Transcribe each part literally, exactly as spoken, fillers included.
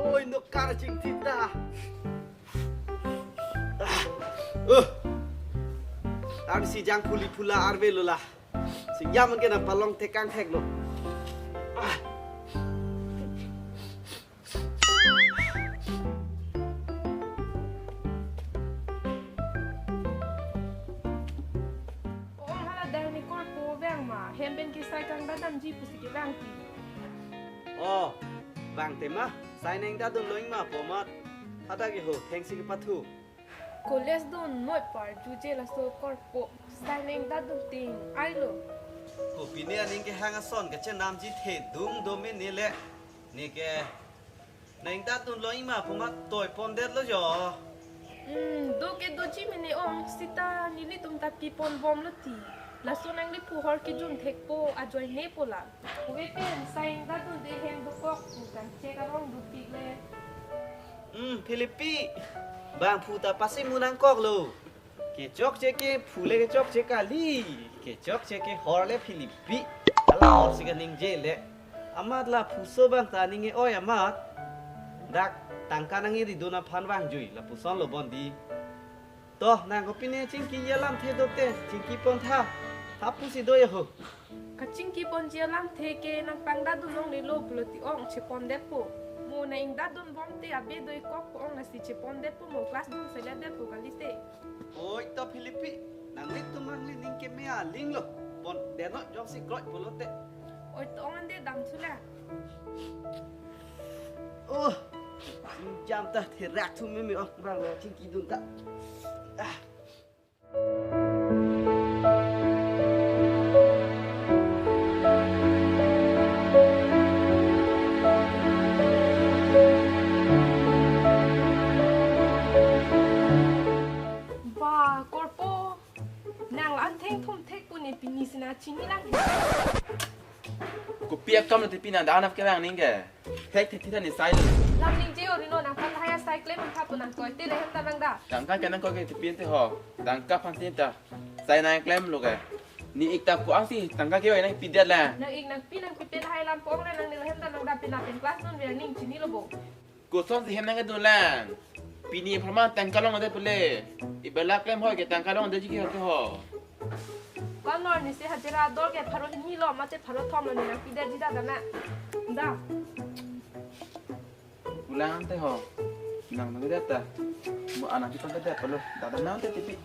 Oi, nokar chingthita. Ah, uh. Arsi jang phuli phula arve lo la. Siyam ke nangpalong thekang thek lo. Ah. Ong hala dang ni korpo vang ma, hem pen ke sai kangdadamji pusi kevang ti. Oh, vang te ma, sai nangdadun lo-ik ma pu amat. Hadak ke ho, thengsi kepathu. College dun noi par juje laso korpo, sai nangdadun ting ai lo. Kopine aning kehang ason kachenamji the dung do mene le. Neke nangdadun lo-ik ma pu amat toi pondet lo jo. Hmm, do ke doji mene ong, sita nelitum ta pi pon bom lo ti. Laso nangli phu hor kejun thekpo ajoine po la. Puve pen sai nangdadun de hem dokok pu kan che karong dupik le. Hmm, Philippi. Bang phu ta pasi mu nangkok lo. Kechokche ke phu le kechokche kali. Kechokche ke hor le Philippi. Ala hor si kaningje le. Amat la phuso bang ta ning e-oi amat. Dak tangka nang iri dun aphan vangjui lapuson lo bon di. To, nang kopine chingki alamthe dote, chingki pon tha. Hapu si do ya ho. Kachingki ponji alamthe ke nangpangdadun longle lo pulo ti ong che pondet po. Mo nangdadun bom te abe do-ik kok pu ong lasi che pondet po mo class dun seledet po kali te. Oi to Philippi, nanglitum nangli ning keme aling lo. Pondet non jongsi kroik pulote. Oi to ong ande damthu la. Oh, jam ta therak thu meme ong bang lo chingki dun ta. Ah. Ba, korpo. Nang la-an thengthum thek pu ne pini si nangchini lang. Kopi akam lo te pini nang da-an ap ke nang ning ke. Thek thek thek ni sai lo. Lam ningje ori non nangphan lahai asai klem nangphan pu nangkoi te le hem ta nang da. Tangka ke nangkoi ke te pini te ho. Tangka aphan te ta. Sai nangklem lo ke. Ne ik ta ko-an si tangka ke-oi nangpidet la. Nang ik nangpi nangpi pen lahai lam pu ong le nang ne le hem ta nang da pina pen class non ve nangchini lo bo. Kosonsi hem nangkedun lang. Pini apharman tangka longledet pule. Ibala klem hoi ke tangka longledetji ke ho. Ko-an non ne si hajira dor ke pharo hini lo mate pharo thom lo ne nangpidetji da da na. Da. Pulang ante ho. Nang nangdet ta. Mo anak kita kedet palo. Da da na ante tipi.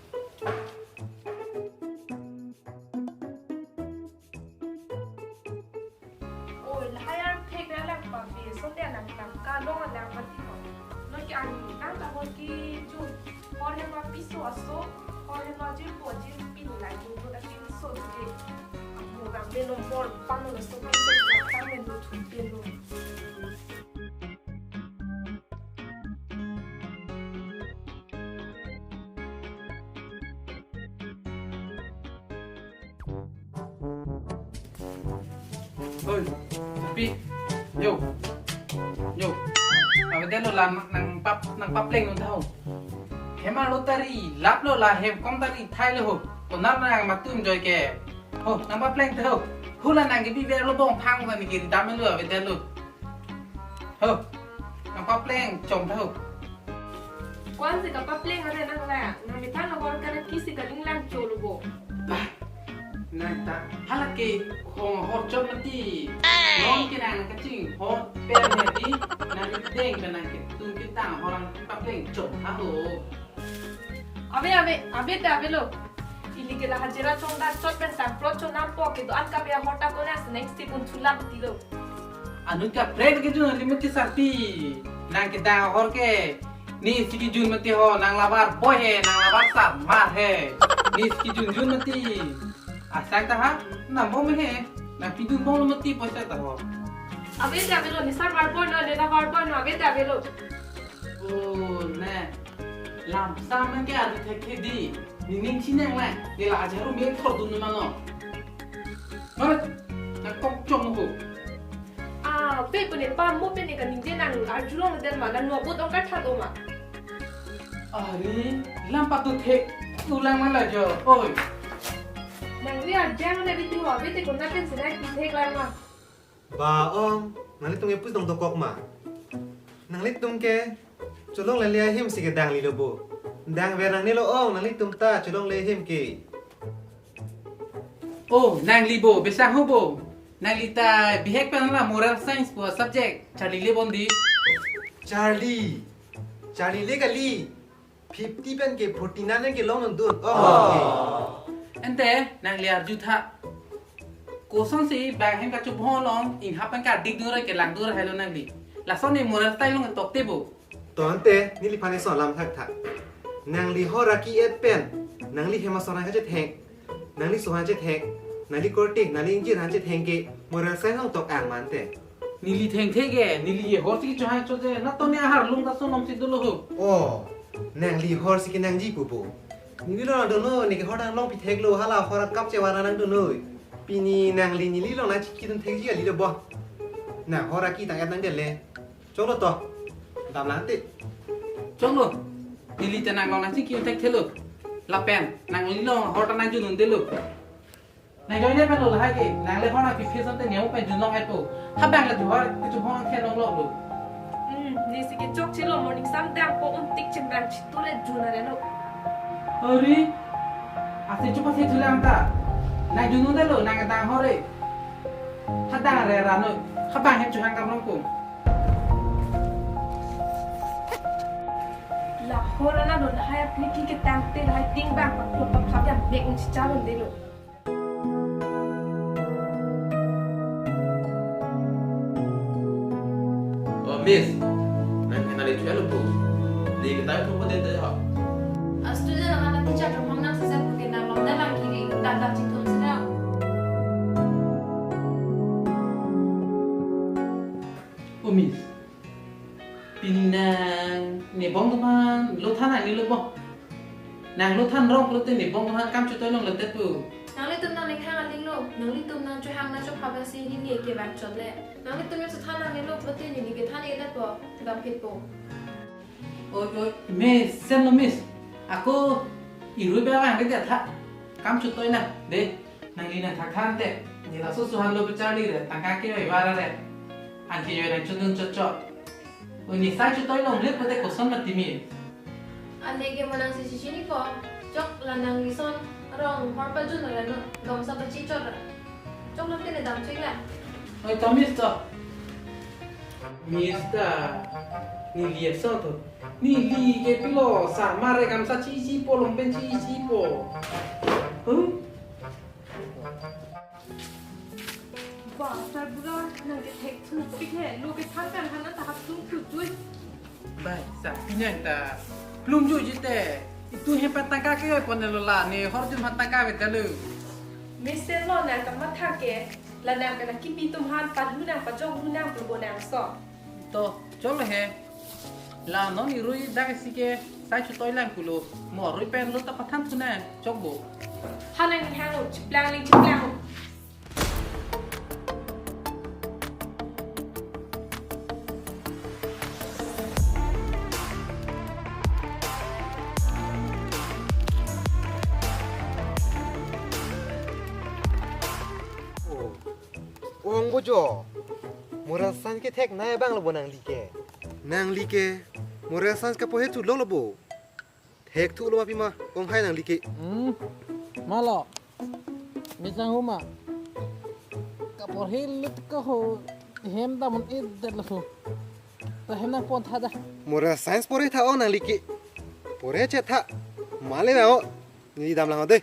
Oi, lahai arphek nanglang papi, sonte nang tangka long alang mati ho. Non ke arni nang ta hor kejun. Hor hem ma piso aso, hor hem ma jirpo jirpi ni la jun to da piso jude. Amo rang me nombor pano laso kan se tang me do thun pelo. Oi, tapi, yo, yo, avedet lo la nang pap nang papleng non tha ho. Hem arlo ta ri lap lo la hem kom ta ri thai lo ho. Konar nang matum joi ke. Ho, nang papleng tha ho. Hula nang ke biber lo bong phang nang ke dam lo avedet lo. Ho, nang papleng chom tha ho. Ko-an si kapapleng are nang la, nang methang nang hor kana kisi kaling lang cholo bo. Bah, Nang ta hala ke khong hor chot mati. Long ke nang kaching hor pen mati. Nang deng ke nang ke tung ke tang hor ang papleng chot ha ho. Ave, ave, ave ta avelo. Ili ke la hajira chongda chot pen sang plot chonam po kedo-an kape ahor ta kona seneng stipun thulak tilo. Anut kaprek kejun limit ke sarpi. Nang kedang ahor ke. Ne si kejun mati ho, nang labar boy he, nang labar samar he. Ne si kejun jun mati. Asai ta ha, nang bom he. Nang pidun bom mati poisa ta ho. Ave ta avelo, ne samar boy no, ne labar boy no, ave ta avelo. Oh, ne. Lam sam ke adu thek thek di. Nining chinang lang. Ne la ajaru me thor dun mano. Marat, nang kok chong ho. Ah, pe pune pa mo pe ne kaningje nang arjulong den ma, nang nuabot ong kathat o ma. Are, lam patu thek ulang mala jo. Oi. Nang ri arjang na bitu ho, ave te kona pen senai pi thek lang ma. Ba ong, nanglitum ke pus dong dokok ma. Nanglitum ke cholong lele ahim si kedang lilo bo. Dang verang nilo ong, nanglitum ta cholong le ahim ke. Oh, nangli bo, besang ho bo. Nangli ta bihek pen la moral science pu subject charli le bon di. Charli. Charli le kali. Fifty pen ke forty nine ke long dun. Oh. Ante nangli arju tha. Kosonsi bang hem kachubho long inghap pen kadik dur ke lang dur helo nangli. Lason ne moral style long tok te bo. To ante neliphan eson lam thak thak. Nangli hor aki et pen. Nangli hem ason hang kachetheng. Nangli so hang chetheng. Nangli korte, nangli ingjir hang chetheng ke. Moral science long tok ang mante. Neli thengthe ke, neli ye hor si kechohang choje, na to ne ahar lung ta sonom si dolo ho. Oh, nangli hor si kenangji pupo. Neli lo nang dono, ne ke hor nang long pithek lo, hala hor kap chevara nang dono. Pini nangli neli long nang chikidun thekji kali lo bo. Nang hor aki tang et nang dele. Choklo to. Dam lang te. Choklo. Neli ta nang long nang chikidun thekthelo. Lapen, nangli long hor ta nang junun delo. Nang joine pen lo lahai ke, nang le hona pi phison te neo pen junlong ai po. Habang le juhar, ke juhar khe long lo lo. Hmm, ne si ke chok chelo morning sam dang po un tik chim bang chitu le jun are no. Ori, ase chupa se thulang ta. Nang junun de lo, nang dang hore. Hadang re rano, habang hem chuhang kam rong po. La hor ana don hai apni ki ke tang te hai ting bang pa klop pa klap ya mek un chicha don de lo. Oh, Miss, nang kena le chua lo po. Di kita ko po de de ha. A student ang anak teacher from hong nang season ko kena long na lang kiri dan dan chitum sina. Oh, Miss. Pini nang ne bong teman lo than ani lo bong. Nang lo than rong pulote ne bong teman kam chutoi long letet pu. Nanglitum nang ning hang aling lo, nanglitum nang chuhang nang chupha si hini ke bang chot le. Nanglitum nang chuthan nang lo pulote ne ni ke than e ta po, dam phit po. Oi, oi, miss, sen lo miss. Ako irui ba ang ke tha. Kam chutoi nang, de. Nangli nang thak than te. Ne laso suhan lo bichar di re, tangka ke oi bara re. Ang ke oi nang chutun chot chot. Oi ne sai chutoi long le pote koson mati mi. Ane ke monang si si chini ko. Chok la nangli son rong hor pajun ra no. Gom sa pachi chot ra. Chok lo te ne dam chik la. Oi to miss to. Miss ta. Neli aso to. Neli ke pilo sarmar re gamsa chi chi po long pen chi chi po. Huh? Ba, sarbura, nang ke thek thupik he, lo ke thang kan hana ta hap thung thu jui. Bai, sa pinang ta plum jui jite. Itu he patangka ke oi pon lo la ne hor jun patangka vet kalu. Mister lo nang ta matha ke, la nang ke na kipi tum han pa lu nang pa jong lu nang pu bo nang so. To, cholo he. La non irui dak si ke sai chutoi lang pulo. Mo rui pen lo ta pathan thuna chok bo. Hanang ni hang lo chiplang ling chiplang. Oh. Ong bojo. Moral science ke thek nai bang lo bo nangli ke. Nangli ke moral science kapo he thu lo lo bo. Thek thu lo ma pima ong hai nangli ke. Hmm. Malo. Mejang huma. Kaporhe lut ka ho. Hem dam un-edet lo ho. Ta hem nangpon tha da. More science pore tha o nangli ke. Pore che tha. Male na o. Neli dam lang de.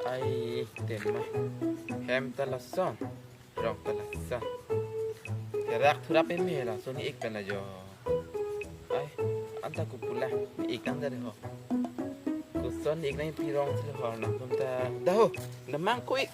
Ai, tema. Hem ta lason, rong ta lason. Kerak thurap eme lason, ne-ik pen ajo. Ai, anta kupula, ne-ik nang dari ho. Koson ne-ik nangpi rong si ho, nangtum ta. Daho, namang ko-ik.